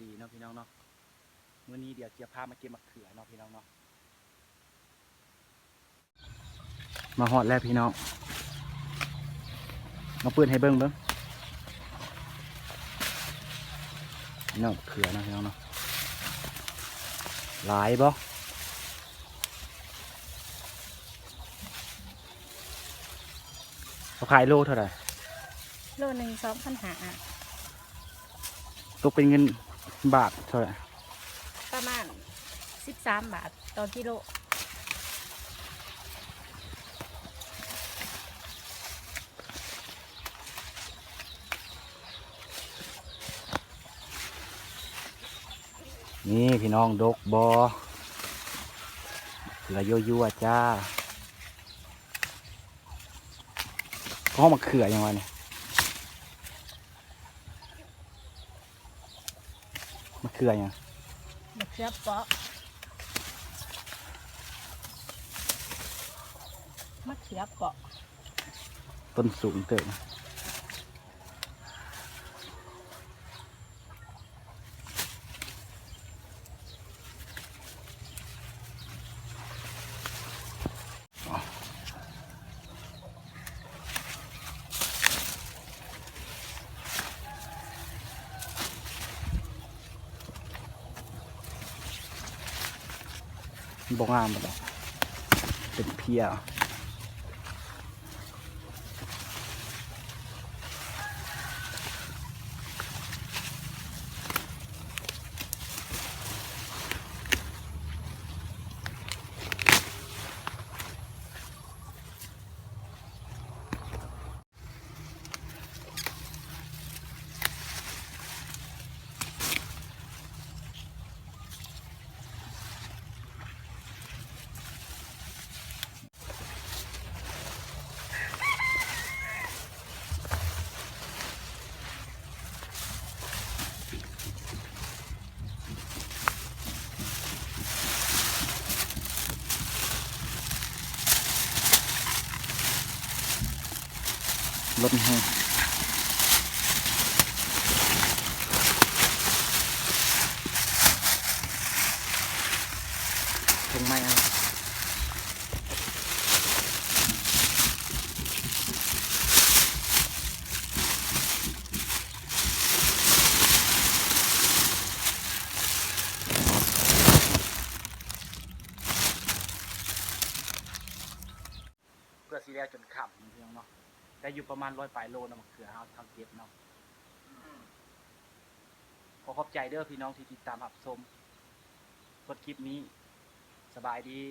ດີເນາະພີ່ນ້ອງເນາະ ມື້ນີ້ດຽວຈະພາມາເກັບໝາກເຂືອເນາະພີ່ນ້ອງເນາະ. ມາຮອດແລ້ວພີ່ນ້ອງ ມາເປີດໃຫ້ເບິ່ງເບິ່ງ ພີ່ນ້ອງ ເຂືອເນາະພີ່ນ້ອງເນາະ ຫຼາຍບໍ່? ເຂົາຂາຍໂລເທົ່າໃດ? ໂລໜຶ່ງສອງພັນຫ້າ ຕົກເປັນເງິນບາດເທົ່າໃດ? ປະມານສິບສາມບາດຕໍ່ກິໂລ. ນີ້ພີ່ນ້ອງ ດົກບໍ່? ເຂືອຍົວໆຈ້າ. ເຂົາເອີ້ນໝາກເຂືອຫຍັງວະນີ້? ໝາກເຂືອຫຍັງ? ໝາກເຂືອເປາະ ໝາກເຂືອເປາະ. ຕົ້ນສູງເຕີບ. ບໍ່ງາມປານໃດ ເປັນເພຍ. ລົດແຮງ ເທິງໄມ້ເອົາ. ເພື່ອຊິແລ້ວຈົນຄ່ຳເນາະພີ່ນ້ອງເນາະ ໄດ້ຢູ່ປະມານຮ້ອຍປາຍໂລເນາະ ໝາກເຂືອເຮົາ ເຮົາເກັບເນາະ. ຂໍຂອບໃຈເດີພີ່ນ້ອງທີ່ຕິດຕາມຮັບຊົມ ເບິ່ງຄລິບນີ້. ສະບາຍດີ.